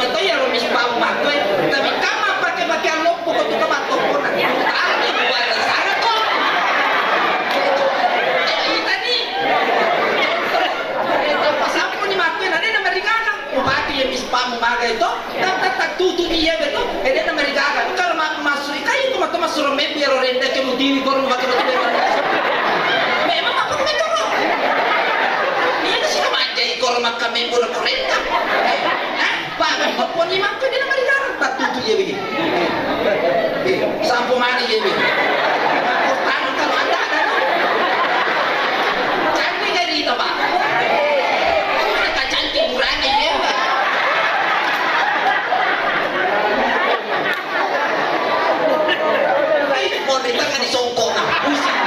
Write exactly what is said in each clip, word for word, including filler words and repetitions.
Betul ya, Romi, sebab makku, eh. Tapi kamu pakai-pakai loppo, kok kita batok pun. Tapi buat sana kok. Eh, kita nih. Eh, apa sapu nih makku, nanti nama di kanan. Upati ya, Miss Pamu maga itu, tak, tak, tak tutu ni ya betul. Eh, dia nama di kanan. Kalau ma-, masuk ikan itu, mata masuk remeh, biar orang dia kamu tiwi, korang pakai betul. Memang apa kau tahu? Iya, sih, kemajai korang makan memang orang korenta. Eh, eh. Pak, poni makko dia nama di dalam. Tak tutu ya begini. Eh, sampo mani ya begini. Tanu kalau ada, ada. Cantik dari itu, Pak. Mana tak cantik, berani ya, Pak. Ini mau di tengah di songkok, nah, pusing.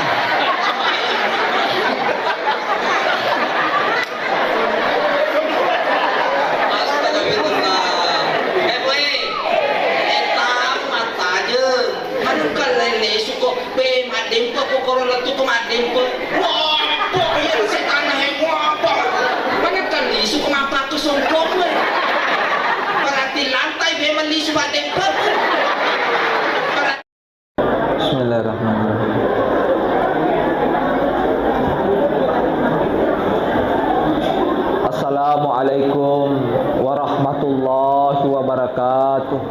Astagfirullah. Eh, boy. Eh, tamu mattajeng. Manukka lele suko. Be, maddempe ko koro lettu ko maddempe. Wah, apa iya setan, eh, wah, apa? Manukka lisu ko mappakko songkok, eh. Berarti lantai be melisu maddempe. Bismillahirrahmanirrahim. Assalamualaikum warahmatullahi wabarakatuh.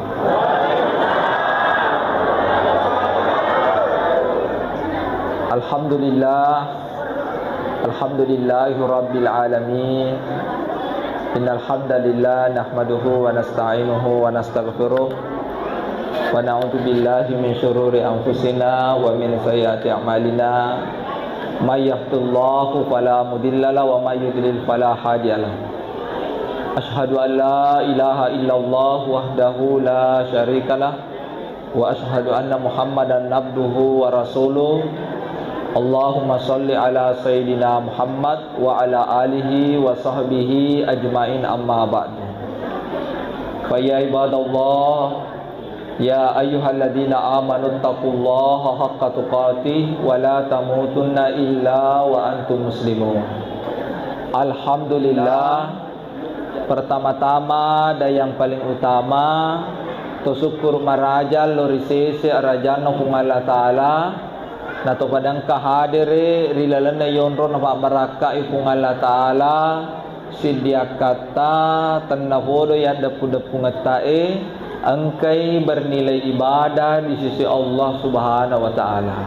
Alhamdulillah. Alhamdulillahi rabbil alamin. Innal hamdalillah nahmaduhu wa nasta'inuhu wa nastaghfiruh. Wa na'udzu billahi min syururi anfusina wa min sayyiati a'malina. May yahdihillahu fala mudhillalah wa may yudlil fala hadiyalah. Asyhadu an la ilaha illallah wahdahu la syarikalah. Wa asyhadu anna Muhammadan abduhu wa rasuluh. Allahumma shalli ala sayyidina Muhammad wa ala alihi wa sahbihi ajmain, amma ba'du. Fa ya ibadallah, ya ayyuhalladzina amanu taqullaha haqqa tuqatih wa la tamutunna illa wa antum muslimun. Alhamdulillah, pertama-tama dan yang paling utama, to syukur maraja lao ri sese arajanna Puang Allah Ta'ala, na to pada engka hadere ri lalenna yonrona pabbarakkai Puang Allah Ta'ala, siddi akkatta tennapodo yaddeppu-deppungetta e, engkai bernilai ibadah di sisi Allah Subhanahu wa Ta'ala.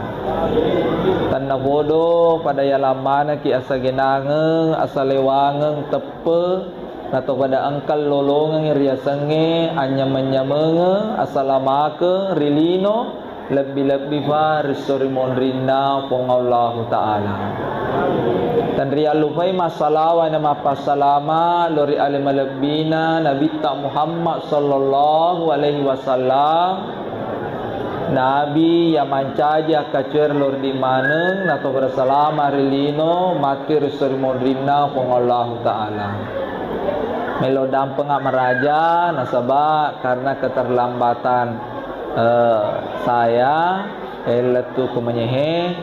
Tennapodo pada yalang manekki asagenangeng, asalewangeng, teppe, na to pada engka lolongeng riasengnge anyameng-nyamengeng, asalamakeng ri lino, lebbi-lebbi fa ri esso ri monrinna Puang Allahu Ta'ala. Tenriallupai massalawa na mappassalama lao ri ale malebbina Nabitta Muhammad sallallahu alaihi wasallam, Nabi iya mancaji akkacoe ri lao ri di maneng, na to bersalama ri lino matti ri esso ri monrinna Puang Allahu Ta'ala. Melo dampenga maraja nasaba karena keterlambatan eh, saya, eh, lettu ko Manyehe,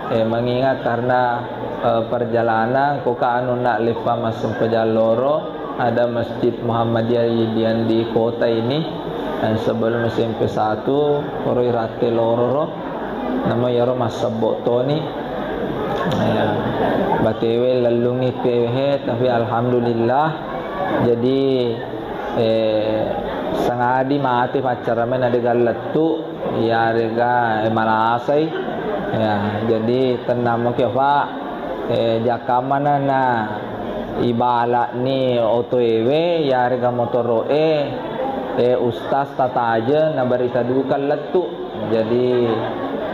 eh, mengingat karena, eh, perjalanan ko ka anu nak lepa massempajang loro, ada Masjid Muhammadiyah yang di kota ini, eh, sebelum S M P satu, koroi rate loro ro, namo yaro massebbo toni. Ya, batewe lellungi pewe, tapi alhamdulillah. Jadi, eh, sangadi mate paccarame na degang lettu, iyarega, eh, malasai. Ya, jadi tennamo ki, Pak, eh, jakkamana na ibala'ni otoewe, iyarega motoro'e, eh, ustaz tatajeng na berita duka lettu. Jadi,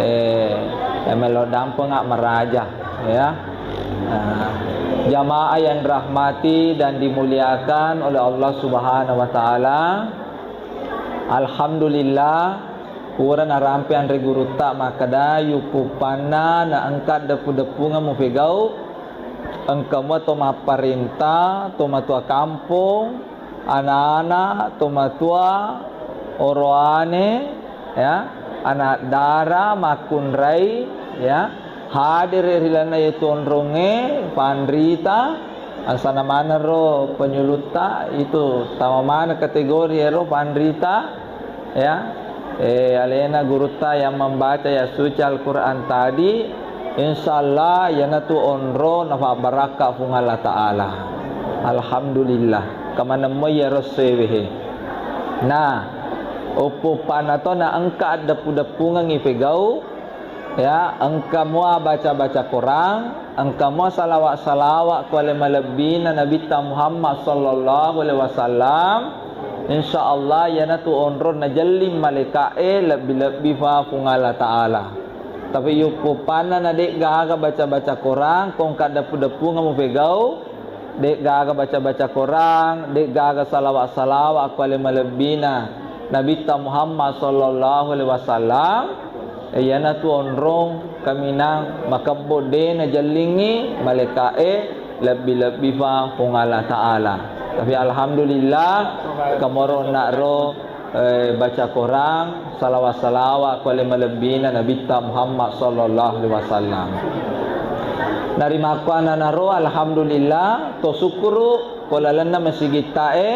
eh, eh, melo dampenga maraja, ya. Nah, jamaah yang dirahmati dan dimuliakan oleh Allah Subhanahu wa Ta'ala, alhamdulillah, pura narampe anre gurutta makkeda, yuppuppanna na engka deppu-deppungeng mupegau, engka mua to mapparenta, to matua kampong, ana-ana, to matua, oroane, ya, anak dara, makkunrai, ya, hadere ri lalenna yetu onrongnge, panrita, Asana maneng ro penyulutta itu tama maneng kategori ero panrita, ya. Eh, alena gurutta yang membaca ya suci Al-Quran tadi, insya Allah yanatu onro nafabbarakka Puang Allah Ta'ala. Alhamdulillah. Kamanemmoi ya ro sewehe. Nah, uppuppana to na engka addeppu-deppungengi pegau, ya, engka mua baca-baca Quran, engka mua salawat-salawat kuale malebbina Nabitta Muhammad sallallahu alaihi wasallam, insya Allah yanatu onrong najelling malaika'e lebbi-lebbi fa Puang Allah Ta'ala. Tapi yuppupanna na de'gaga baca-baca Quran, kongka deppu-deppungeng mupegau, de'gaga baca-baca Quran, de'gaga salawat-salawat kuale malebbina Nabitta Muhammad sallallahu alaihi wasallam, iyanatu onrong kaminang makebbo de najellingi malaika'e lebbi-lebbi fa Puang Allah Ta'ala. Tapi alhamdulillah, kamoro na'ro, eh, baca Quran, salawat-salawat kuale malebbina Nabitta Muhammad sallallahu alaihi wasallam. Narimakkuananaro, alhamdulillah, to sukkuru ko lalenna masigitta'e,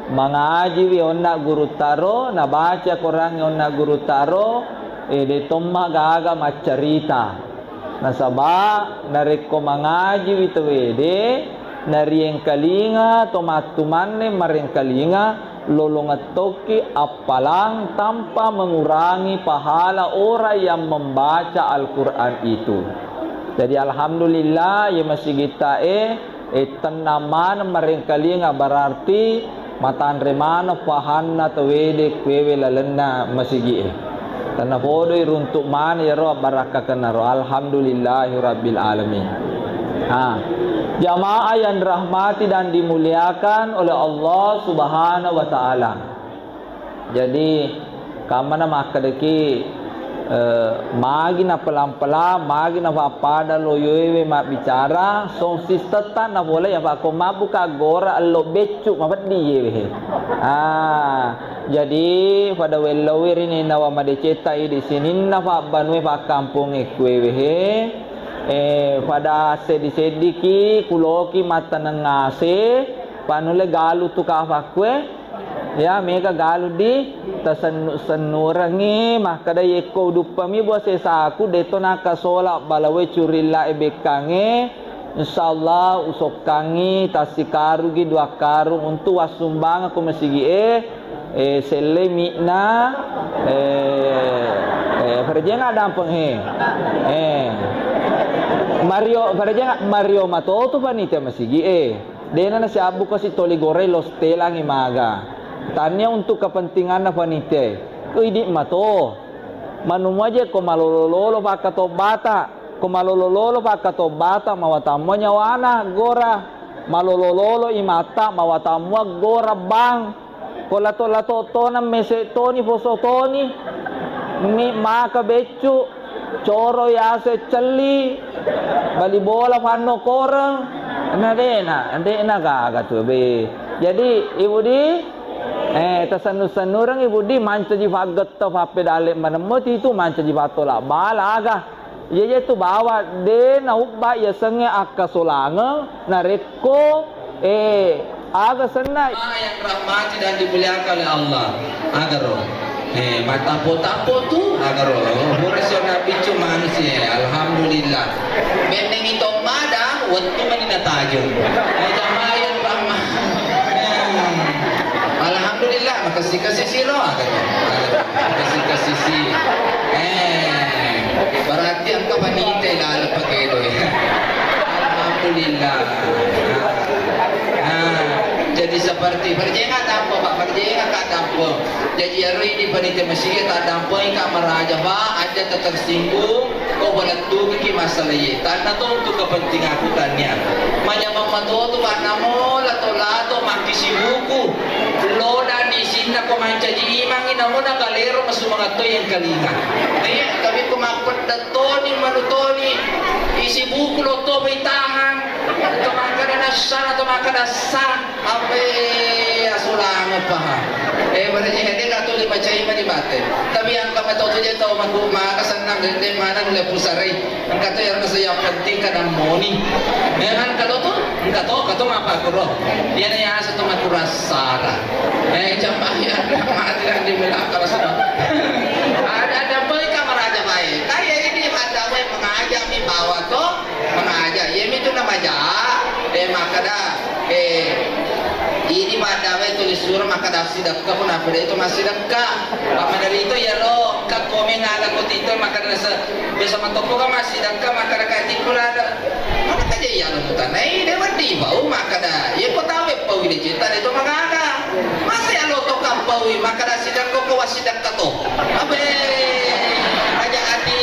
mangajiwi onna guruttaro, nabaca Quran onna guruttaro, eh, de tomma gaga maccarita. Nasaba narekko mangajiwi tawede, nariengkalinga to mattumanne marengkalinga, lolongeng tokki appalang tanpa mengurangi pahala orang yang membaca Al-Quran itu. Jadi alhamdulillah, ye masigitta'e, eh, tenna maneng marengkalinga, berarti matanre maneng pahanna tawede kuewe lalenna masigi'e. Tenna podoi runtuk maneng yaro abbarakkakenaro. Alhamdulillahi rabbil alamin. Ha. Jamaah yang dirahmati dan dimuliakan oleh Allah Subhanahu wa Ta'ala. Jadi, kammana makkedaki, eh, magi napelang-pelang, magi napappada loyoewe mabbicara, sound system-ta napolei, apa ko mabbuka gora ello beccu mapeddi yewe. Ah, jadi pada wellowi rini nawa madecetta idi sininna pabbanue pakkampongnge kuewe he. Eh, pada seddi-seddiki kuloki mattaneng ase, panulle galu tu kafakkue. Ya, mega galu di tasennu-sennurengngi, makkeda, "Yekko uduppami bua sesaku, deto nakasola balawe curilla e bekkangnge, insyaallah usokkangngi tassikarugi dua karung untuk wassumbangeng ko masigi'e, eh, selle mi'na, eh, eh, farejeng adampeng he." Eh. Mario, farejeng Mario matotu panitia masigi'e. De'na nasiabbuka si toli goreng lo stelangi maga. Tania untuk kepentinganna panitiae. Ko idi mato. Manu muaje ko malolo-lolo pakkatobbata. Ko malolo-lolo pakkatobbata mawatammu nyawana gora. Malolo-lolo imatta mawatammu gora bang. Ko lato-lato tona mese toni poso toni. Mi maka beccu. Coro yase celli, bali bola fanno koreng, na de'na, de'na gaga tu be. Jadi, Ibu di, eh, tasennu-sennureng Ibu di, mancaji faggetta fappedale manemmo titu, mancaji fattola bala aga. Iya, iya tu bawa de naubba yasengnge akkasolangeng, narekko Eh, aga senna. Jamaah yang dirahmati dan dimuliakan oleh Allah. Agaro. Eh, mattapo-tapo tu, agaro. Pura siona biccu manusia. Alhamdulillah. Bennengi to mada, wettu mani natajeng. Eh, jamaah yang dirahmati. Hmm. Alhamdulillah, makasih-kasih siro, agaro. Makasih-kasih si. Eh, berarti engka panitia laleng pakedo ya. Alhamdulillah. Ah, jadi seperti farejeng addampo, Pak, farejeng addampo. Jadi ero ini panitia masigi taddampoi ka maraja, Pak, aja tersinggung, ko balettungki masalah iye. Tanna to untuk kepentinganku tania. Manyameng mato tu, Pak, namo lato-lato makkisibuku. Lodani sinna ko mancaji imangi, namo nakalero masumangatto yang kalinga. Eh, tapi ko mappedda toni, manu toni, isi buku lo to bai tahang. To makkada nassana, to makkada sa. Ape asulangeng paha. Eh, pada jadi ka tuli Cai mani bate. Tapi engka mato tu je tau maku maka sennang de, de mana nule pusarai. Engka to yang saya penting kadang moni. Memang kalau tu engka to, engka to mapa kuro. Dia na ya satu maku rasara. Eh, jamaah yang mati yang di belakang sana. Ada, ada boy kamar aja baik. Kayak ini ada boy mengajak mi bawa to. Mangaja, iyami tu namaja, eh, makkeda, eh, idi maddawe tuli suro makkeda sidekka, punna pura itu massidekka. Pammaderito iyaro, engka komen aga ko tito makkeda nase-, biasa matoppo kan massidekka, makkeda kaji pura ada. Mana kaja iya lo mutanai, de wedding bau makkeda, iya ko tawe pau de cita de to magaga. Masa ya lo to kampaui, makkeda sidekka ko wassidekka to. Abe, aja ati.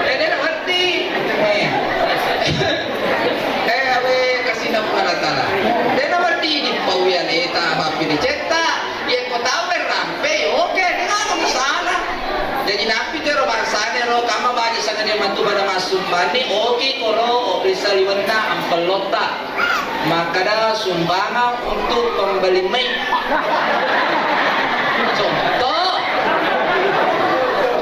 Dena werti. Eh. Eh, abe, kasina Puang Allah Taala. Dena werti di paui aleta, mapi di cetta. Ye ko tau rampe, oke, dena ada masalah. Jadi napi tu ro bangsane ro, kama baji sana dia matu pada masuk bani, oke, koro, oke, saliwenna, ampellotta. Makkeda sumbangan untuk pembeli mic. Contoh,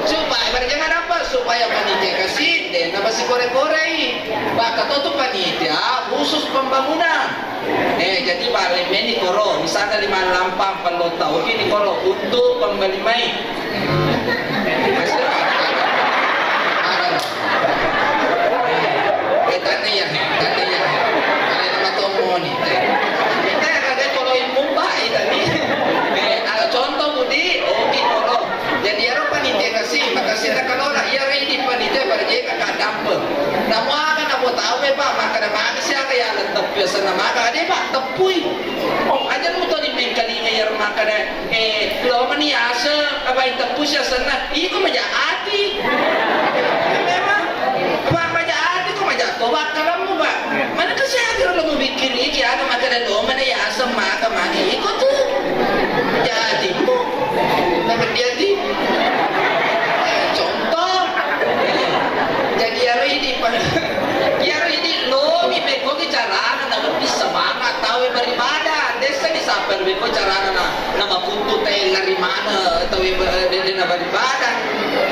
supaya berjangan apa? Supaya panitia kasih, deh, napa sikore-korei. Bahkan tu panitia khusus pembangunan. Eh, jadi balik meni koro, misalnya lima lampang pelotau ini koro untuk pembeli mic. Eh, tania, tania. Ada nama tomoni. Eh, kita yang ada kalau ilmu, Pak, ini tadi. Eh, ada contoh, Budi, oke, koro. Jadi, ero panitia kasi, makasi na kalola, iya redi panitia, pada jeka kadampeng. Namu aga, namu tahu, eh, Pak, maka ada manusia kayak ada tepi, sana maka ada, Pak, tepui. Oh, aja mu tadi mengkalinga ya rumah kada, eh, lo mani asa, apa yang tepus ya sana, iko maja ati. Memang, apa maja ati ko maja to bakkalammu, Pak. Mana kesehatan lo mau bikin iki, ada maka ada lo mana ya asa maka mani iko tuh. Jadi mu, nama dia di. Contoh, jadi hari ini, Pak. Hari ini lo mi beko carana, nama bisa banget tahu beribadah. Dessa disapper beko carana na, na makuttu tella ri mana tau e, de, de na beribadah.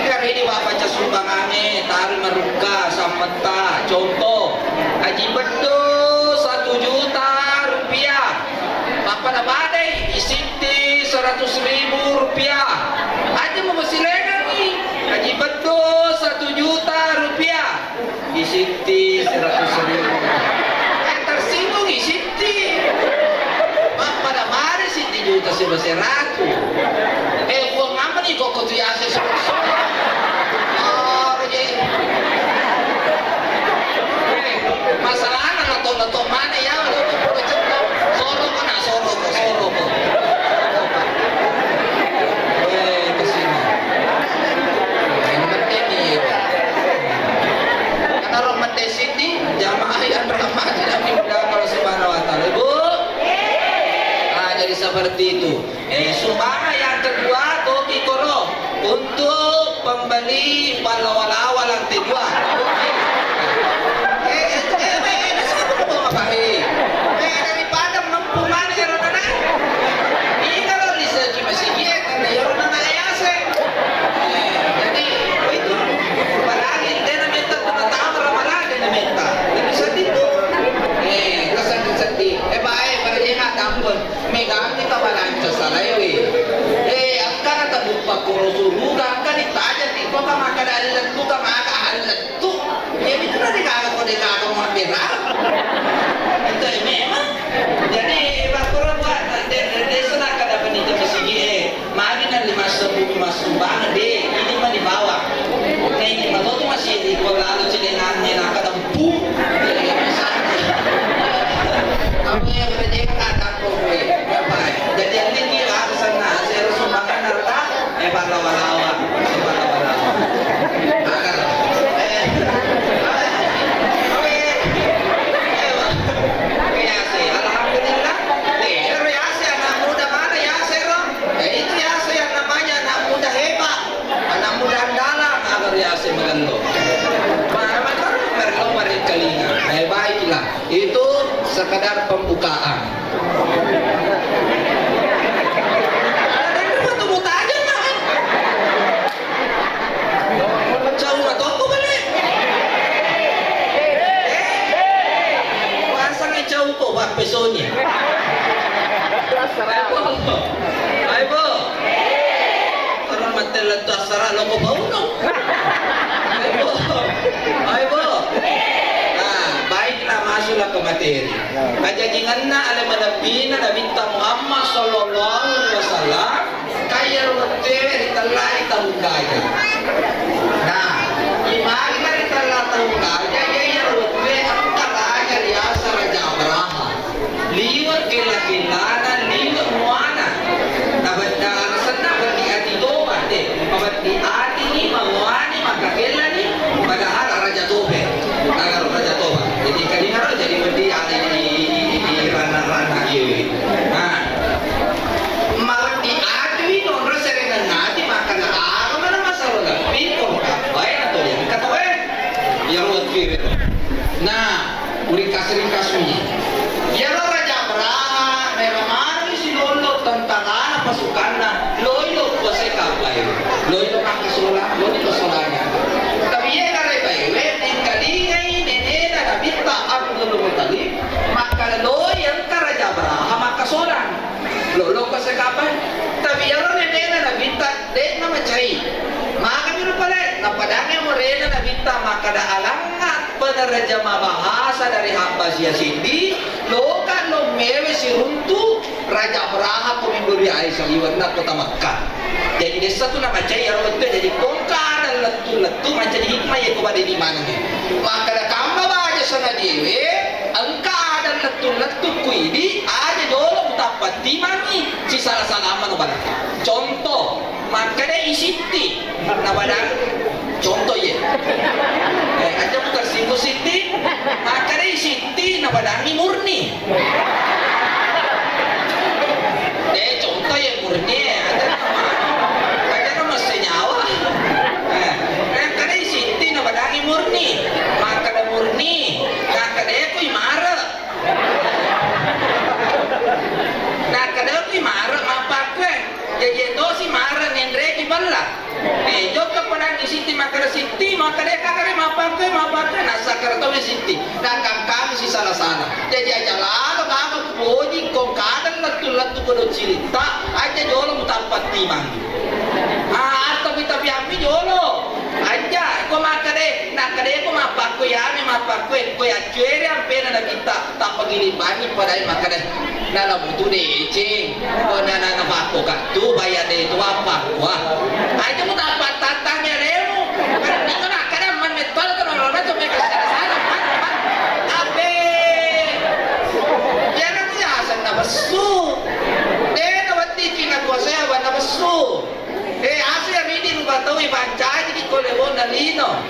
Kare di wa baca sumbangange, tari marukka, sammetta, contoh, Haji Beddo satu juta rupiah. Pappada badai, isitti seratus ribu rupiah. Aja mau masilengangi, Haji Beddo satu juta rupiah. Isitti seratus ribu. Eh, tersinggung isitti. Pada mari sitti juta sebesar seratus. Eh, buang apa nih kok tu ya sesuatu. Oh, oke. Masalahna leto-leto mana ya, leto-leto cetto. Soro ko na, soro ko, soro ko. Eh, ke sini. Yang penting ni. Karena roh mate sini, jamaah yang rahmati dan dimuliakan Allah Subhanahu wa Ta'ala. Ibu? Ah, jadi seperti itu. Eh, sumbangan yang kedua, toki koro untuk pembeli pallawa-lawa lantai dua. Eh, eh, eh, eh, eh, siapa mau makan? Eh, eh, daripada mampu mana ya, Rona? Ini kalau rezeki masih dia, karena ya, Rona, ya, saya. Eh, jadi, itu, padahal dia namanya tetap tahu, Ramadan dia namanya. Tapi sedih tuh. Eh, sedih-sedih. Eh, baik, pada dia nggak tampil. Megangngi tabalanca salaiwi. Eh, akkana tabuppa koro suruga, angka ditajang tiko ka maka dallettu ka maka hallettu. Ya, itu na degaga ko degaga mabbera. Itu memang. Jadi, makkoro buat de-, de-, desa nakka dapat itu masigi, eh. Magi na lima sebbu massumbang, de, ini mah di bawah. Nah, ini mah tuh masih di kolalo celengannya, nah, kata bu. Apa yang kerja kata kowe, apa? Jadi, ini dia alasan, nah, saya harus sumbangan harta, eh, pahlawan-lawan, pahlawan-lawan. Aibo. Aibo. Orang mate lettu assara loko bauno. Aibo. Aibo. Nah, baiklah, masuklah ke materi. Kajajinganna ale malebbina Nabitta Muhammad sallallahu alaihi wasallam, kaya wettu ritellai taung gaja. Nah, imana ritella taung gaja, iya wettu engka raja riaseng Raja Abraha. Liwe' kella-kellana, liwe' muana. Nabedda alasanna bedding ati toba, de'. Mabedding atini, manguani, makkakellani, padahal Raja Toba. Nagaro Raja Toba. Jadi, kadingaro jadi bedding ati di, di, di, di ranna-ranna iyewe. Nah. Mabedding atiwi nonro serengan ati, makkada aga mana masalah lebbi, kok kapae atau yang katawe? Ya, ruwet piwe. Nah, Uringkas-ringkasmi. Iyaro Raja Abraha, naéra manenni silollo tentarana pasukanna, loi lo kuasai Ka'bah é. Loi lo makkasola, loi lo solana. Tapi iye karébaéwé, naéngkalingai nénéna Nabitta Abdul Muttalib, makkada loi engka Raja Abraha makkasolang. Lolokko sekapai. Tapi iyaro nenena Nabitta de'na macai. Magami rupa lain. Napadangngi morena Nabitta makkada, alangnga penerjemah bahasa dari Habbasia siddi, loka lo mewe siruntu Raja Abraha ko mendori Aisyah liwenna kota Makkah. Jadi dessa tu namacai iyaro wettu, jadi kongka ada lettu-lettu mancaji hikmah ya ko pada di mana. Makkada kamma baja sana diewe, engka ada lettu-lettu ku idi, aja jolo mutappa timangi, sisala-sala mano bala. Contoh, makkada isitti, na badang, contoh ye. Eh, aja mutar singgung sitti, makkada isitti, na badangi murni. Eh, contoh ya murni, eh, ada nama. Ada nama senyawa. Eh, eh, kada isitti na badangi murni. Makkada murni, makkada kui mare. Makkada kui mare, mappakue. Jadi tosi mare ngenreki bella. Eh, jokka pedangi sitti, makkada sitti, makkada kakare mappakue, mappakue, nasakkara tomi sitti. Nakangkami sisala-sala. Jadi aja lalo mama kupoji kong kadang lettu-lettu kodo cilitta, aja jolo mutappa timang. Ah, tapi-tapi ammi jolo. Aja, ko makkada, nakkada ko mappakue, yami mappakue, ko yaccuere ampena nabitta. Tappa gili bangi padai makkada, nala butu deceng. Oh, nana, nana pakko kattu, bayar de tu apa? Wah. Aja mu tappa tatang ya lemu. Kan itu nak kada man mettol tu nolo na tu meka sana sana. Abe. Ya na tu ya asan na besu. De na wati cina kuasa ya na besu. Eh, ase ridi rupa tau ipancaji di kolewonna lino.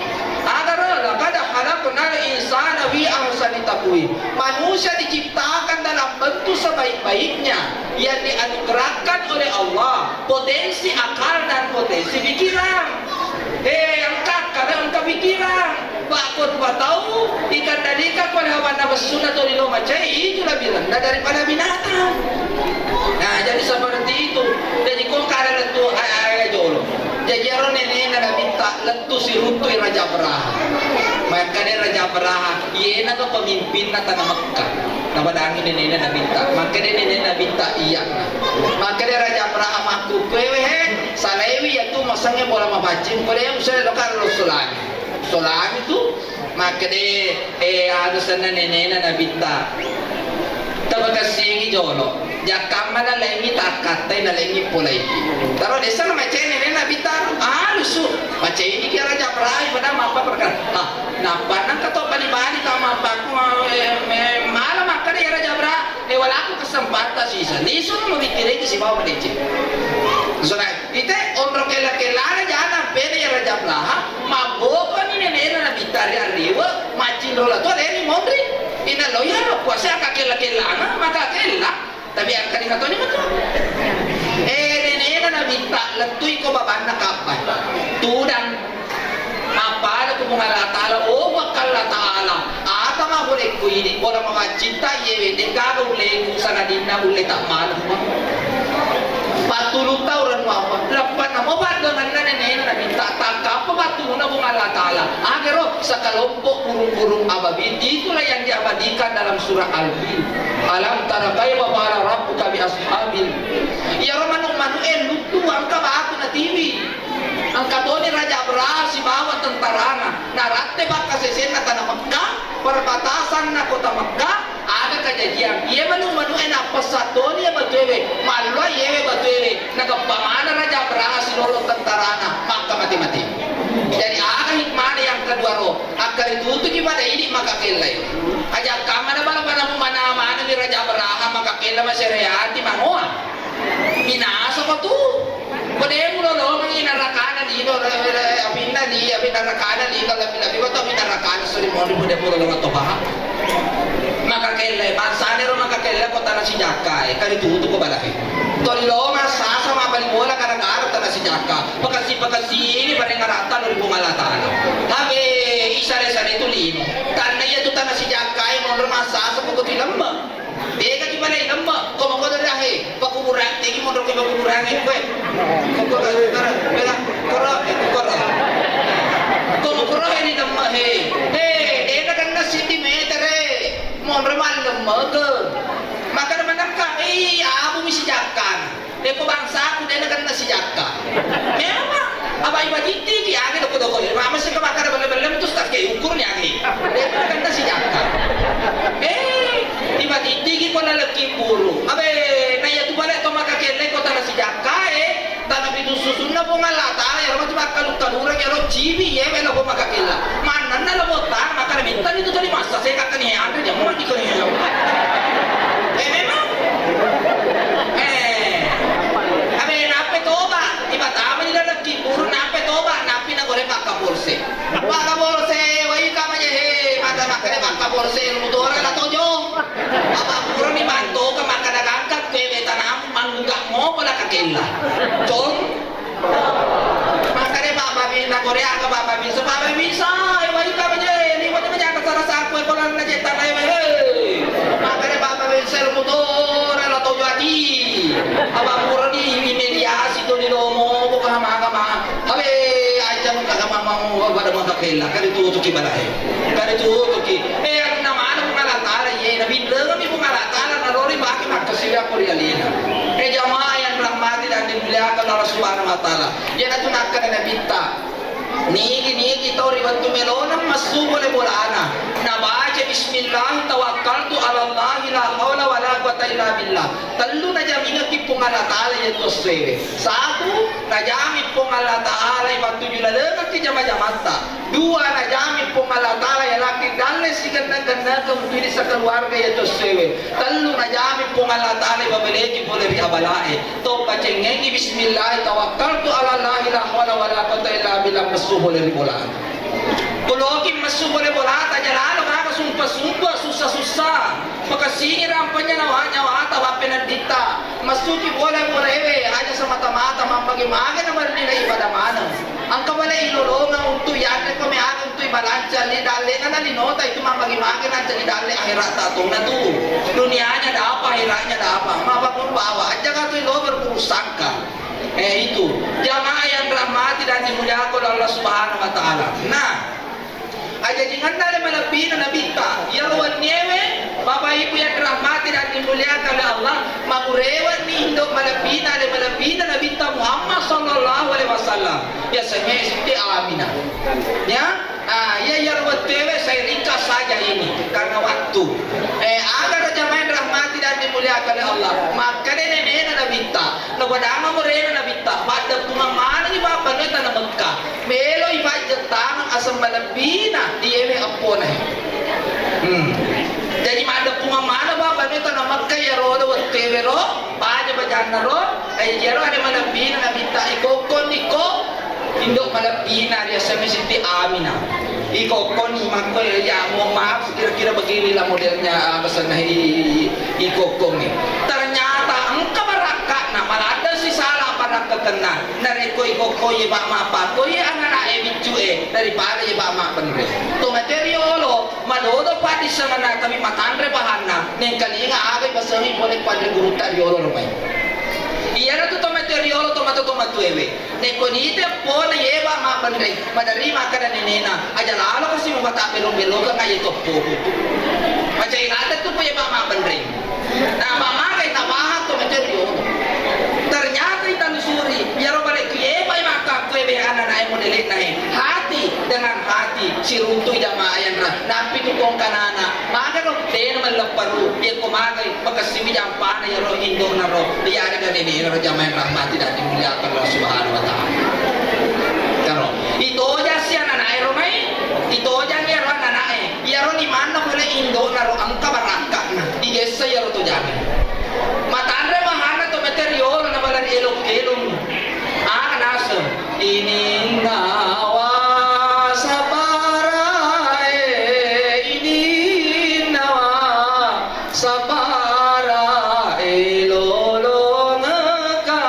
Agaro, laqad khalaqnal insana fi ahsani taqwim. Manusia diciptakan dalam bentuk sebaik-baiknya, yang dianugerahkan oleh Allah potensi akal dan potensi pikiran. Eh, engka akal, engka pikiran. Pakko rupa tau dikendalikan oleh hawa nafsuna tuli lo macai, itu lebih rendah daripada binatang. Nah, jadi seperti itu. Jadi kong kada lettu, ai, ai, ai, jolo. Jadi aro nenena Nabitta lettu siruntui Raja Abraha. Makkada Raja Abraha, iyena tu pemimpinna tanah Mekah. Napadangi nenena Nabitta. Makkada nenena Nabitta, iya. Makkada Raja Abraha, makkukuewe he, salaiwi yatu masengnge bola mapaccing, pada yang usai lokal lo solani. Solani tu, makkeda, eh, anu senna nenena Nabitta. Tabakassingi jolo. Jakkamma na laingi takkattai na laingi polaiki. Taro desa na macai nenena Nabitta. Alusu. Macai ini kira Raja Abraha, pada mappa perkara. Ah, nappa nang kato bali-bali tau mappaku, eh, eh, mala makkeda ya Raja Abraha, eh, walaku kesempatan sisa. Lisu na mabikkiriki sibawa madeceng. Sona, ite onro kella-kellana jana pede ya Raja Abraha, mabbokoni nenena Nabitta ri arriwe, maccinro la to leni monri. Inna lo ya lo kuasa ka kella-kellana, maka kella. Tapi angka di katoni matu. Eh, nenena Nabitta lettui ko babanna Ka'bah. Tudang. Mappada ku Puang Allah Ta'ala, oh, Puang Allah Ta'ala, ata ma bolekku idi, bola mawaccinta iyewe, de'gaga ulleku sangadinna ulle tammanu. Pattulutta urang muapa, leppanna mo paddenganna nenena Nabitta, takkappa pattulunna Puang Allah Ta'ala. Agaro, sekelompok burung-burung ababil, itulah yang diabadikan dalam surah Al-Fil. Alam tara kaifa fa'ala rabbuka bi ashabil Iyaro manu-manu'e luttu engka batu natiwi. Engka toni Raja Abraha sibawa tentarana, naratte pakkasesenna tana Mekka, perbatasanna kota Mekka, aga kajajiang. Iye manu-manu'e nappessa toni iye batuewe, malloa iyewe batuewe, nageppa maneng Raja Abraha silolo tentarana, makka mate-mate. Jadi aga hikmana yang kedua ro, akkaritutuki pada idi makakellai. Aja kammana bala pada mumana manengi Raja Abraha makakella masereati mangoa. Minasa ko tu. Ko de mulolongengi narakana lino, re-, re-, apinna li, apinna narakana lino, lebbi-lebbi ko to apinna narakana suri moni ko de mulolonga to paha. Makakelle, bangsane ro makakelle ko tana sijakka e, kari tutu ko balahe. Tolilo massasa mabbali bola gara-gara tana sijakka. Pakasi-pakasi ini bareng rata lori Puang Allah Taala. Habe, isare-sare tu lino. Karena iya tu tana sijakka e monro massasa ko tu lembang. Dega ki balai lemma, ko mako dari ahe, pakuburan, tegi monro ke pakuburan e kue. Ko koro, bela, koro, eh, koro. Ko koro ini lemma he. He, dega kenna siti meter e. Monro mal lemma ke. Maka ada menangka, eh, abu misi jakkan. Deko bangsaku de nakenna sijakka. Memang, apa ibajittiki age doko-doko. Mama seka makkada belle-belle tu stakke ukur ni age. De nakenna sijakka. Eh, ibajittiki ko nalekki buru. Abe, na iya tu bale to makakelle ko tana sijakka, eh. Tana pitu susunna Puang Allah Taala, ya Rabbi, makkalu-kalurang, ya Rabbi, cibi, ya, melo ko makakella. Mannanna lo botta, makkada minta itu tadi masa, saya kata ni, Andre, dia mau mati ko ni. Eh, memang. Eh. Abe, nappe toba, tiba-tama di dalam kibur, nappe toba, napi na gore pakka polse. Pakka polse, wai kama je, he, mata makkada pakka polse, lu dora la tojo. Apa pura ni mantoka makkada gangka, kue beta namu, mangga mo pala kakella. Cong. Makkada baba mi, na gore aga baba mi, so baba mi, sa, wai kama je, ni wajah-wajah kasara saku, e, kolan na jetta, e, he. Makkada baba mi, sel mutore, la tojo ati. Apa pura ni, mi mediasi, to ni lomo, buka maga ma. Abe, aja muka kama mau pada mata kella, kali tutuki balahe. Kali tutuki. Eh, anna mana Puang Allah Taala, ye, nabi dengami Puang Allah Taala, nalori baki makkasiwi aku ri alena. Eh, jamaah yang rahmati dan dimuliakan Allah Subhanahu wa Taala. Iyanatu nakkeda Nabitta, nigi-nigi tau ri wettu melona messu bola-bolana, nabaca bismillah tawakkaltu ala Allah la haula wala quwata illa billah. Tellu najamingekki Puang Allah Taala iyatu essoewe. Satu, najami Puang Allah Taala ipattuju lalengekki jama-jamatta. Dua, najami Puang Allah Taala yalaki dalle sigenna-gennakeng untu idi sakaluarga iyatu essoewe. Tellu, najami Puang Allah Taala ibabeleki pole ri abalae. To pacengengi bismillah tawakkaltu ala Allah la haula wala quwata illa billah messu pole ri bola. Kuloki messu pole bolata jalalo maka sumpa-sumpa sussa-sussa. Makasini rampanya nyawa-nyawata bappenedditta. Messuki bola-bola ewe aja semata-mata mammage-mage na marlina ibadah maneng. Engka bale ilolongeng untu yanre ko meaga untu ibalanca li dalle ngana linota itu mammage-mage nanca li dalle akhirat tatona tu. Dunianya dapa, akhiratnya dapa. Mapa kurbawa aja katu ilo berpusaka. Eh, itu. Jamaah yang rahmati dan dimuliakan Allah Subhanahu wa Ta'ala. Nah, ajajinganna ale malebbina Nabitta, iyaro wenniewe, Bapak Ibu yang dirahmati dan dimuliakan oleh Allah, magurewanni indo malebbina ale malebbina Nabitta Muhammad sallallahu alaihi wasallam. Yasengnge Siti Aminah. Ya, ah, iya, iyaro wettuewe saya ringkas saja ini karena waktu. Eh, aga jamaah yang dirahmati dan dimuliakan oleh Allah. Makkeda nenena Nabitta, napadangamo rena Nabitta, paddeppungeng manengi bappanna tana Mekka. Meloi pajjettangeng aseng malebbina iyewe eppona. Hmm. Jadi maddeppungeng maneng bappanna tana Mekka iyaro wettuewe ro, paja-pajanna ro, eh, iyaro ale malebbina Nabitta ikokkonni ko indo malebbina riaseng Siti Aminah. Ikokkonni makko ya, mohon maaf, kira-kira beginilah modelnya, ah, pesanna i, i, ikokkong ni. Ternyata engka barakka'na, maladde sisala barakkakenna. Narekko ikokko ye bak mapakko ye anana e biccu e daripada ye bak mabbenre. Tomateriolo, madodo padisengana kami matanre bahanna, nengkalinga aga ibasengi pole padre gurutta riolo romai. Iyanatu tomateriolo, tomatu-tomatuewe. Nekko nite pole ye bak mabbenre, maderri makkeda nenena, aja lalo kasi mupatabbelo-belokeng aye toppoku. Macai ladde tu ye bak mabbenre. Na bak magai tabahang to materrio. Ter Magai, makessimi jampana iyaro indo'na ro, iyarega nenena ro jamaah yang rahmati dan dimuliakan Allah Subhanahu wa Ta'ala. Karo, itojang si anana'e ro mai, itojang iyaro anana'e, iyaro limanna pole indo'na ro, engka barakka'na, digessa iyaro tojangnge. Matanre mahanna to mate riolo na bala ri elok-elong. Aga naseng, ininnawa sabbarae, ininnawa sabbarae lolongekka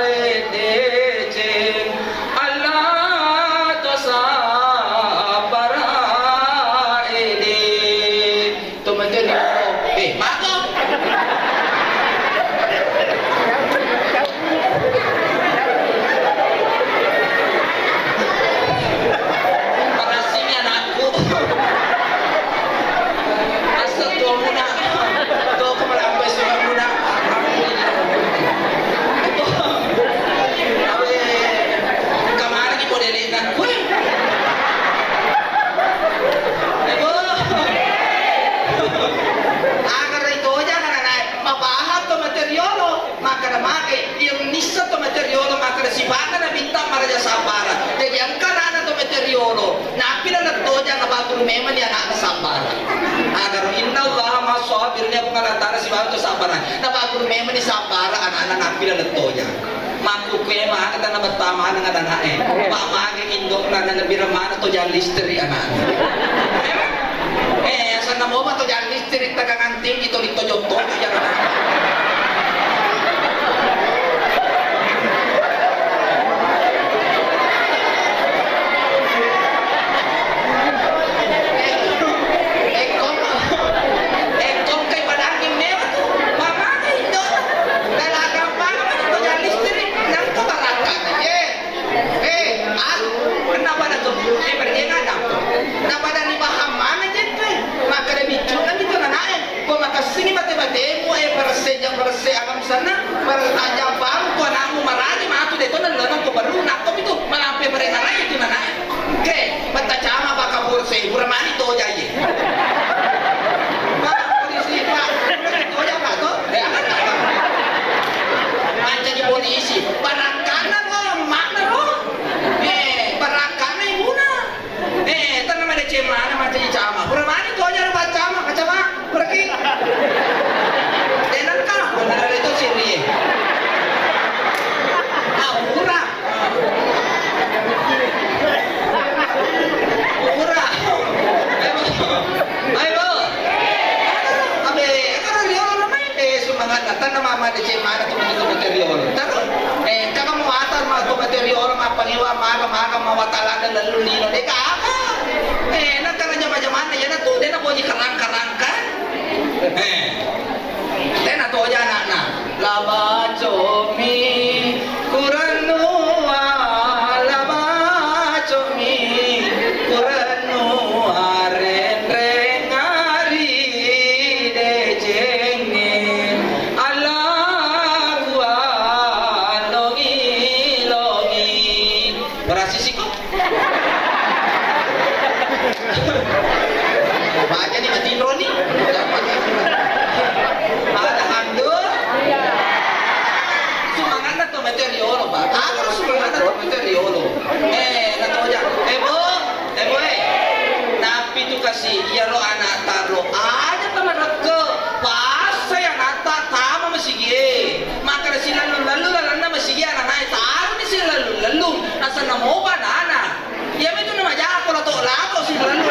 ri deceng, Allah to sabbarae de. To mate riolo. Eh, mako. Parassingi anakku. Asal tuamuna. Tuaku malampai suamuna. Awe, kamarani modelena. Weh. Ebo. Agara itojang anana'e, mapahang to mate riolo, makkeda mage, iya nisseng to mate riolo, makkeda sipa'na nabitta maraja sabbara. Jadi engka ana'na to mate riolo, nappi laleng tojang napagguru memang ni ana'na sabbara. Agaro innallaha ma'as sabirin, iya Puang Allah Ta'ala sibawa to sabbara. Napagguru memang ni sabbara ana'na nappi laleng tojang. Makkukue mage tana betta maneng anana'e. Pak mage indo'na na lebbi ramana to jang listrik anakna. Eh, asanna mopa to jang listrik tegangan tinggi to litto jotto to jang. Ekko, ekko kai padangi mewa tu, mamana indo, dalam gampang tu jang listrik, nang tu barangkat, eh, eh, ah, kenapa dah tu, eh, berjengan dah tu, kenapa dah ni paham mana jeppe, maka dah bicu kan itu nanae, ko makasini mate-matemu, eh, perse jang perse alam sana, pertajam baru ko anakmu marani matu deh tu nang ko baru nak tu itu, malampe berengan aja tu nanae. Ke, betta cama pa kapolsek, pura mani toja iye. Pak polisi, Pak, toja, Pak, to? Eh, apa, Pak? Mancaji polisi, barakkana ro, makna ro. Eh, barakkana ibuna. Eh, tenna madeceng mana mancaji cama. Pura mani toja ro, Pak Cama, Pak Cama. Pergi. Denengka, bener itu sini. Ah, murah. Murah. Ayo, Bu. Ayo, Bu. Abe, kan riolo namai. Eh, semangat datang nama mama di cemana tuh, itu material. Taruh. Eh, kakak mau atar mah tuh material, mah pangewa, maga, maga, mau watala dan lalu lino. Dek, apa? Eh, nak kan jama-jamana, ya, nak tuh, dia nak boni kerang-kerang, kan? Eh. Tena toja anakna. La bacomi kurennua, la bacomi kurennua, renreng ari decengnge, Allah kuanongi longi. Berasisiko. Baca ni matinro ni. Ada handu. Sumanganna to mate riolo, Pak. Aku sumanganna to mate riolo. Eh, na toja. Eh, Bu. Eh, Bu, eh. Napi tu kasi, iyaro anak taro. Aja tamarekko. Pasa ya nata tama masigie. Maka silalu-lalu lalanna masigie anak naik. Taruh ni silalu-lalu. Asal namo banana. Iya mitu na majako lato-lato si lalu.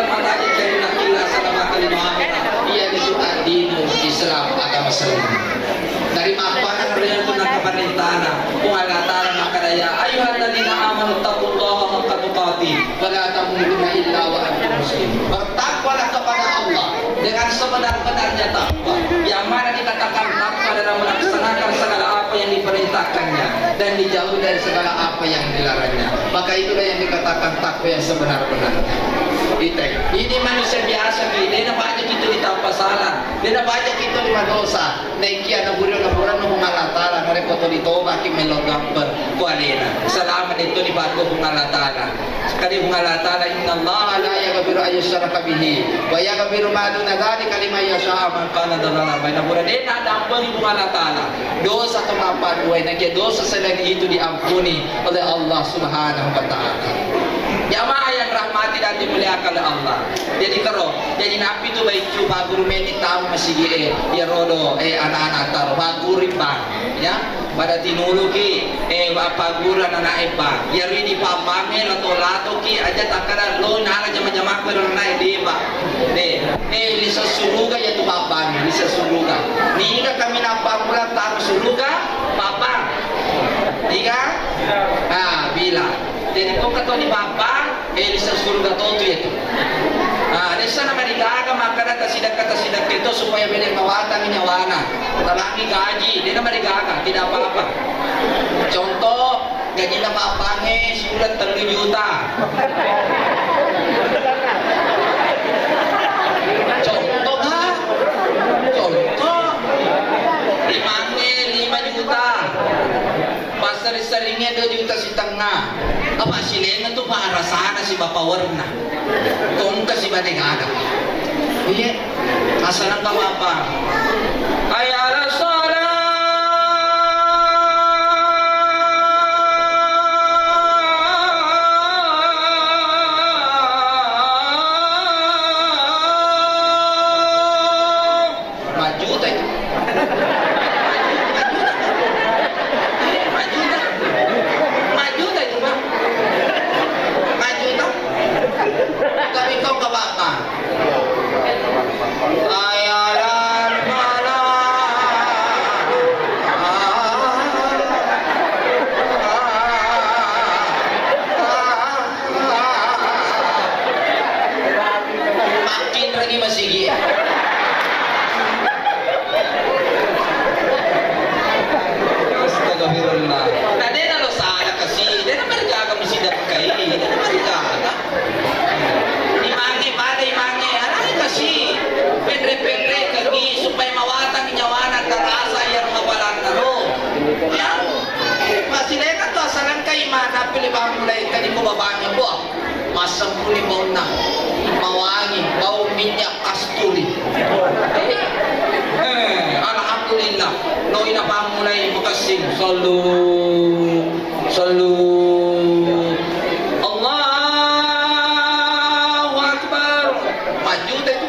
dalam mata aja jadi laki rasa mata lima akhirat. Iya itu ad-dinu Islam, agama Islam. Dari mappana riantu nakaparentana Puang Allah Ta'ala makkada, "Ya ayyuhalladzina amanu taqullaha haqqa tuqatih wa la tamutunna illa wa antum muslimun." Bertakwalah kepada Allah dengan sebenar-benarnya takwa. Yang mana dikatakan takwa adalah melaksanakan segala apa yang diperintahkannya dan dijauhi dari segala apa yang dilarangnya. Maka itulah yang dikatakan takwa yang sebenar-benarnya. Ite, ini manusia biasa ki, dena baja kita ditappa salah, dena baja kita lima dosa. Naekiya naburio naburanno Puang Allah Ta'ala, narekko tuli tobaki mello gampar ku alena. Salama de tuli batu Puang Allah Ta'ala. Sekali Puang Allah Ta'ala, "Innallaha la yaghfiru an yushraka bihi wa yaghfiru ma duna dzalika liman yasha man kana dzalama." Baina pura dena dampari Puang Allah Ta'ala dosa to mappaduai, naekiya dosa selain itu diampuni oleh Allah Subhanahu wa Ta'ala. Jamaah yang rahmati dan dimuliakan oleh Allah. Jadi karo, jadi napi tu baiccu pagguru meni tau masigi e, ya rodo, eh, anak-anak taro pagguru bang, ya. Pada tinuluki, eh, pagguru anak-anak e bang. Ya ridi papange lato-lato ki aja takkada lo nala jama-jama ko anak e deba. De, eh, lisa suruga ya tu papange, lisa suruga. Niga kami nappa bulan taro suruga, papang. Niga? Ah, bila. Jadi ko katoni papang, eh, lisa suruga totu ya tu. Ah, dessa na marigaga makkada tasidakka-tasidakka itu supaya bede mawatang nyawana. Talangi gaji, dena marigaga, tidak apa-apa. Contoh, gajina papange siuleng tellu juta. Contoh, ha? Contoh. Limange lima juta. Passeri-seringnge dua juta sitengnga. Apa silenga tu pa rasana si bapa werna. Tongka si bade gaga. Iya, asal apa apa. Hayya 'alas shalah. Empat juta itu. Empat juta. Empat juta. Empat juta itu, Pak. Empat juta. Tapi kau ke Bapak. Ayalan malam. Sallu, sallu. Allahu Akbar. Maju deh tu.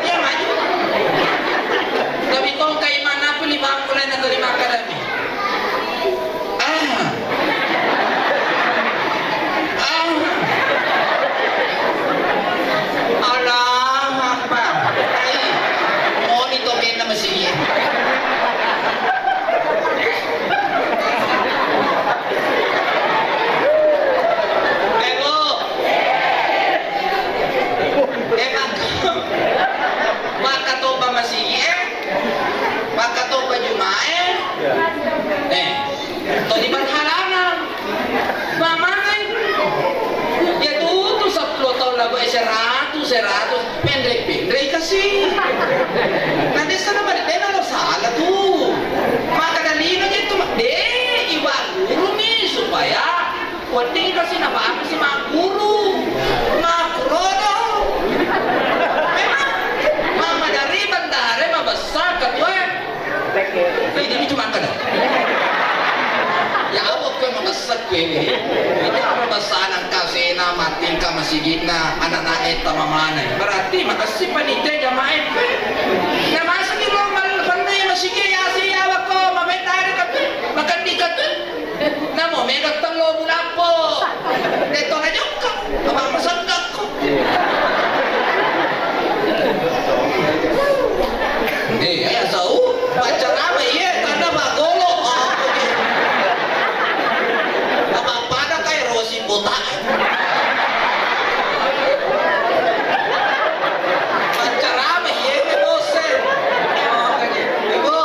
Iya, maju. Tapi kau kayak mana pun lima bulan atau lima kali. Ah. Ah. Allahu Akbar. Ai, moni to kena masigi. Eh, Bu. Eh, Pak. Makkatobba masigi, eh. Makkatobba Jumae. Eh. Toni berhalangan. Mamana itu. Ya tutu sepuluh tahun lalu, eh, seratus, seratus. Menre-, menre kasi. Nanti sana balik tena lo salah tu. Maka dalino je tu, deh, iwa guru mi supaya wedding kasi na bagus si makuru. Makuro do. Memang mama dari bendare mabessa ketua. Ini cuma kada. Ya, apa kue mabessa kue ini? Ini apa bessa anak kasena, matingka masigitna, anak-anak eta mamana. Berarti makasih panitia jamaah itu. Nah, masa di lomba penuh ya masigi ya, si ya, wako, mabetare katu, makan di katu. Namo mega tello bulappo. Detto na jokka, apa masakkakko. Eh, ya sau, pacar apa iya, tanda bagolo. Apa pada kayak Rosi botak. Pacar apa iya, bos. Ibu,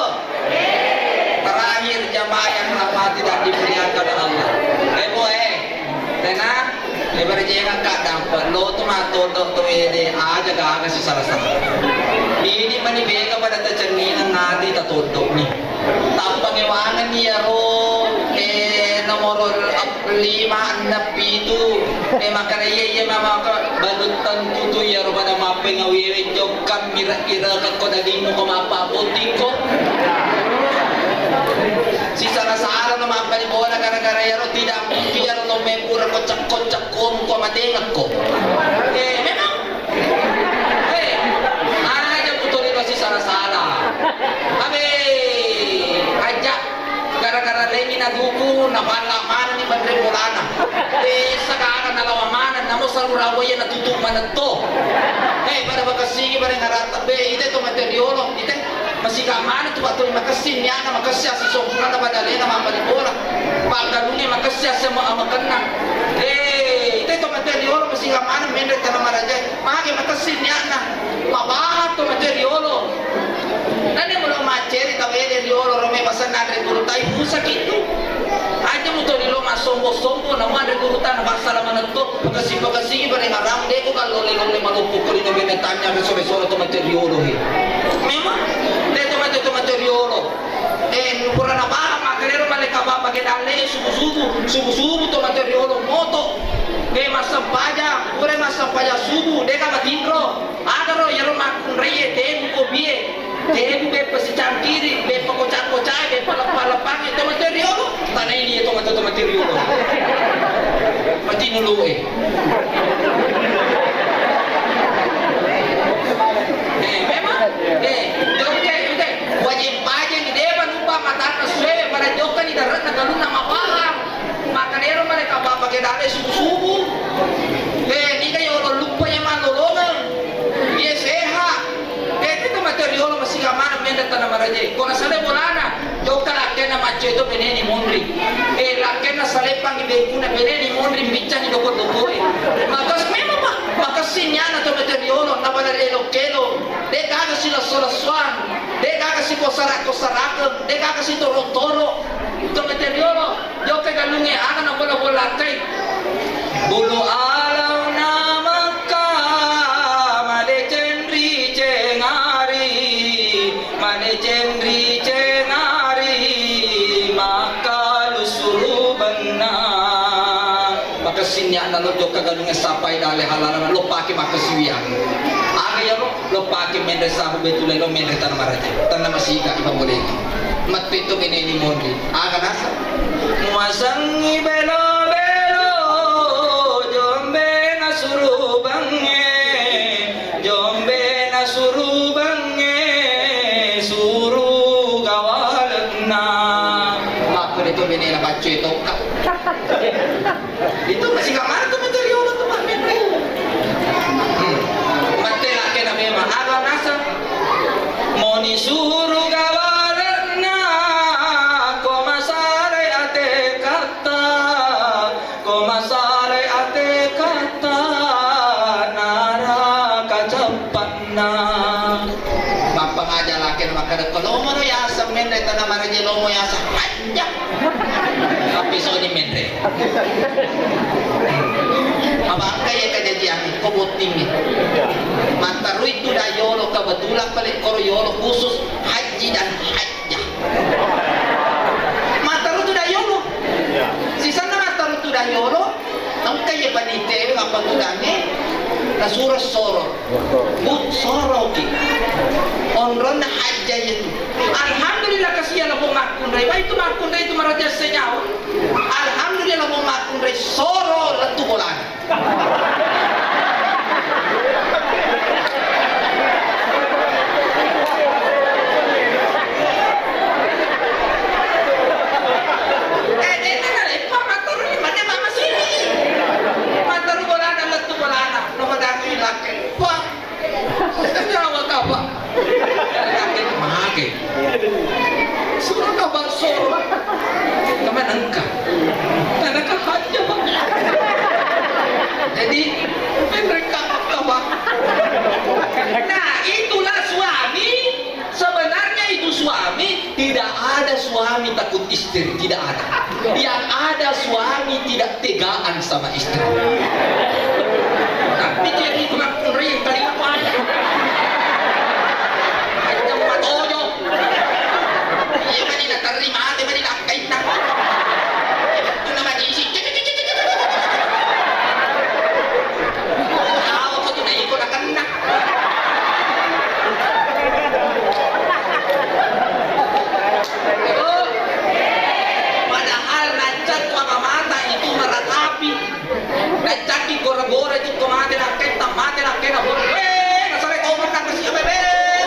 terakhir jamaah yang rahmati dan dimuliakan oleh Allah. Eh, Bu, eh. Tena, eh, berjengah Kak Dampet. Lo tu matodo tu ede aja gaga si salah-salah. Ini mani bega pada tacenningang ati tatodok ni. Tappangewangan ni yaro, eh, nomor ap-, lima, enneng, pitu. Eh, makkeda iya, iya, mama, balu tentu tu iyaro pada mappengawewe jokka mira-, ira kekko dagingmu ko mappabotikko. Sisala-sala no mappani bola gara-gara iyaro tidak mungkin iyaro no mepura ko cekko-cekko ko matengekko. Eh, memang. Eh, aja mutoni masih sala-sala. Abe, aja gara-gara lengi na duku, na palla mana ni banre bolana. Eh, sagala na lawa mana, namo salura waya na tutu manetto. Eh, pada bakasigi, pada ngarata. Be, ite to mate riolo, ite. Masiga maneng tu, pattu makessing niatna, makessing assisompurana badalena mappani bola. Paggalungnge makessing asse-, amakenna. Eh, ite to mate riolo masiga maneng menre tana marajae. Mage makessing niatna. Mabahang to mate riolo. Nani mulo macceri tawede riolo, rome basenna anre guru tai pusaki tu. Aja muto rilo massombo-sombo, namu anre guru tana massala manetto. Pakessing-pakessingi parengngerang, de ko kallolle-lolle maloppo ko lino bene tanya beso-beso to mate riolo he. Memang, de to mate, to mate riolo. Eh, pura napahang makkalero mallekka baba ke dalle subu-subu, subu-subu to mate riolo moto. Eh, massempajang, pura massempajang subu, de ka matinro. Agaro yero makkunraie, tebu kobie. Tebu beppa sicangkiri, beppa kocak-kocai, beppa leppa-leppangi, to mate riolo, tanaini to mate, to mate riolo. Mati nulu, eh. Eh, memang, eh, jokka itu deh, wajib pajeng, de manupa matanna suwe, pada jokka ni daratna galunna mapahang. Makkanero maleka bapa ke dale subu-subu. Eh, niga yolo luppa ya malolongeng. Iya sehat. Eh, itu mate riolo masih kamana menda tana maraje. Kona sale bolana, jokka lakkenna macco itu beneni monri. Eh, lakkenna salepang bengkuna beneni monri, biccani doko-doko e. Maka memang, Pak, maka sinyana to mate riolo, na pada relo-kelo. De gaga si lasso-lassoang. De gaga si kosara-kosarakeng. De gaga si toro-toro. To mate riolo. Jokka galungnge aga nabola-bolakkai. Bulu alauna Makka, madeceng riceng ari, madeceng riceng ari, Makka lusuru benna. Makessing niatna lo jokka galungnge sapai dale halalana lo pake makkesiwiang. Aga yaro lo pake menre sabu betulai lo menre tana maraja. Tana masiga ipamboleki. Mettu itu bene ni monri. Aga naseng? Muasengngi belo-belo, jombe nasurubangnge, jombe nasurubangnge, suruga walenna. Makku itu bene na paccoe tokka. Itu masih kamar tuh mencari Allah tuh, Pak, memang. Hmm. Mate laki na memang. Aga naseng? Moni suruga walenna, ko masare ate katta, ko masare ate katta, naraka cappanna. Mappangaja laki na makkada, ko lomo no yaseng menre tana maraje lomo yaseng. Hajja. Tapi soni menre. Abangka ya kajajiang ko botting ni. Mattarui tu da yolo kebetulan pale koro yolo khusus haji dan hajjah. Mattarui tu da yolo. Sisanna mattarui tu da yolo. Engka iya panitewe mappatudangnge nasuro soro. Bu, soroki. Onronna hajja iya tu. Alhamdulillah, kasihan labo makkunrai. Wah, itu makkunrai itu maraja senyawa. Alhamdulillah, labo makkunrai soro lettu bolana. Eh, dena naleppa matteru ni, mane mama sini. Matteru bolana, lettu bolana. Nomor datu ilakke. Wah. Nyawa kapa. Ilakke mage. Suro kapa soro. Kama nengka. Tanaka hanya. Jadi, mereka kapa. Nah, itulah suami. Sebenarnya itu suami, tidak ada suami takut istri, tidak ada. Yang ada suami tidak tegaan sama istri. Tapi jadi kurang kering kali apa ya? Hanya matojo. Iya, mani na terima, mani na kaita. Itu nama diisi. Tahu kok tu naik kok nak kena. Padahal nancak mama mata itu meratapi. Nancaki gora-gora itu ko mate lakketta, mate lakkena, boro. Weh, nasare tau menang ke siapa, weh?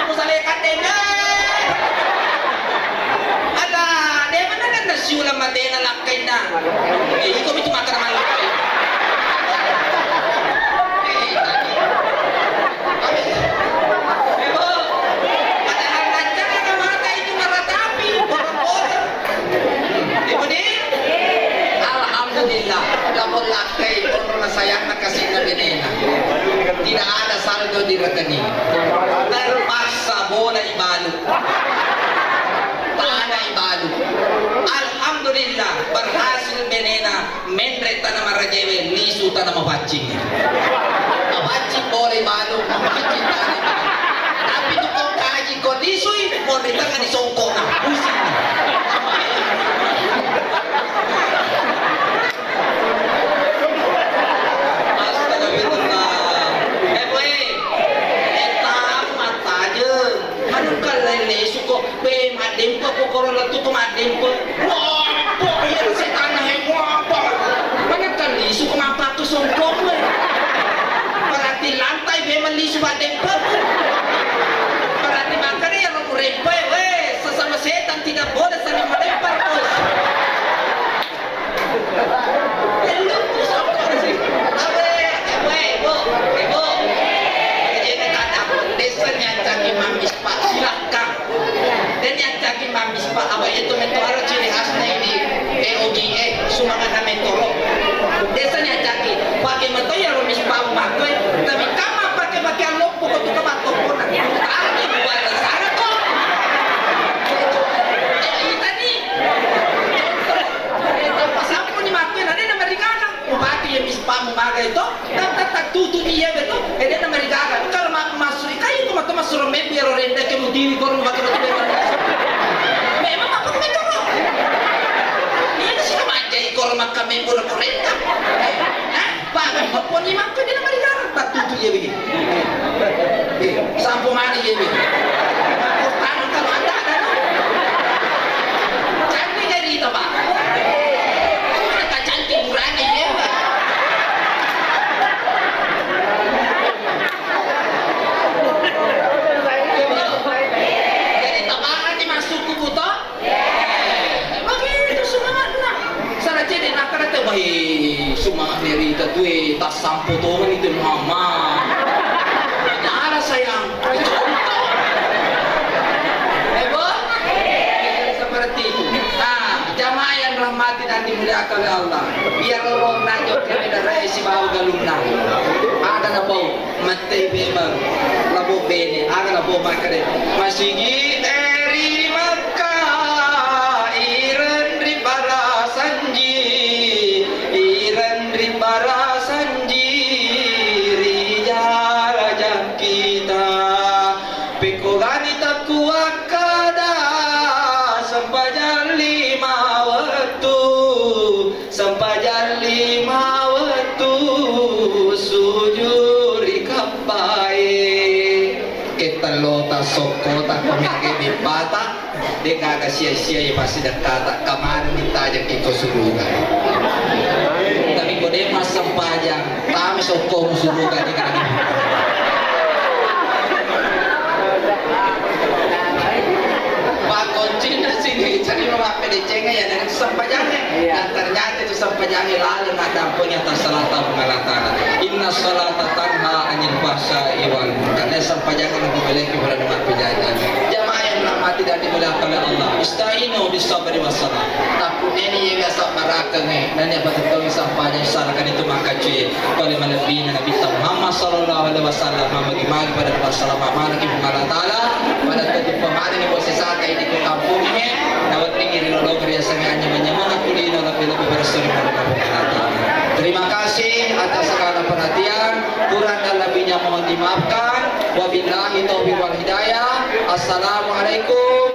Musale kandeng, eh. Ada, dia mana kan nasiulang matena lakkainna. Eh, iko itu makan malam. Eh, tadi. Ibu, padahal nancana mata itu meratapi, boro-boro. Ibu di? Alhamdulillah, lamun lakkai onrona sayangna kasihna benena. Tidak ada saldo di rekening. Terpaksa bola ibalu. Tanah ibalu. Alhamdulillah, berhasil benena. Menre tana marajewe, lisu tana mapaccing. Mapaccing bola ibalu, mapaccing tana ibalu. Tapi tu ko kaji ko lisui, monri tengah di songkokna. Pusing. Astagfirullah. Eh, boy. Eh, tahu mata aja. Anu kan lain lesu kok. Pe, maddempe ko koro lettu ko maddempe. Wah, apa iya setan he, wah, apa? Mana kan lisu ko mappakko songkok we. Berarti lantai be mellisu maddempe. Berarti makanya yang mau rempe we, sesama setan tidak boleh saling melempar, Bos. Awe, ewe, ibu, ibu. Jadi kata aku, desa nyancaki mamis pak, silahkan. Dan nyancaki mamis pak, apa itu metto ada ciri khasnya ini? E O G E, semangatnya metoro. Desa nyancaki, pakai metto ya romis pak umatku, eh. Tapi kama pakai pakai loppo kok tuh kama topona. Tapi buat sana tuh. Eh, ini tadi. Contoh. Eh, tanpa sampuni makku, na de' na marigaga. Upake iya mispa mumaga itu, tak, tak, tak, tutu iya beto, eh, de' na marigaga. Kalau ma-, masuri kayu ko mato masuro mebbi ero renda ke mutiwi koro matu matu. Memang apa ko beto? Iya sih manjai koro makka mebbu ro renda. Hah? Pak, apa poni makku de' na marigaga. Tak tutu iya begini. Eh, sampo mani iya begini. Tangan kalau ada Tue tassampo tongeng itu mama. Nyala sayang. Contoh. Eh, Bu? Seperti itu. Nah, jamaah yang rahmati dan dimuliakan oleh Allah. Biar lorong nak jok kami darai sibawa galunna. Ada na bau. Mattei memang labo bene, aga labo makkeda, masigi eri Makkah, ireng ri barasanji, ireng ri barasanji, ri jala jakkita. Pekko gani takkuakkada, sempajang lima wettu. Sempajang lima wettu sujud ri kabbae. Kettello ta sokko ta komiage beppata, de gaga sia-sia ye pasti dekkata kamari mintajeng iko suruga. Tapi ko de massempajang, tami sokko suruga de gaga. Pakkoncina sini cari mappedecenga ya dari sempajange. Iya. Dan ternyata itu sempajange lalu nak dampaknya atas salah tahu Allah Ta'ala. Inna salata tanha anil fahsya'i wal munkar. Dan sempajange lebih baik kepada mappedecenga. Jamaah yang rahmati dan dimuliakan oleh Allah. Ista'inu bis sabri was salah. Takut ini ya biasa barakengi. Dan yang betul sampajang salahkan itu maka cuy. Pale malebbina Nabitta Muhammad sallallahu alaihi wasallam, magi-magi pada wassalama malaki Puang Allah Ta'ala, pada tettu pemari ni bose sata ini ke kampung ini, nawat ini ri lolong ria sangi anyamanya mana kulino lebih-lebih bersuri pada Puang Allah Ta'ala. Terima kasih atas segala perhatian, kurang dan lebihnya mohon dimaafkan. Wabillahi taufiq wal hidayah. Assalamualaikum.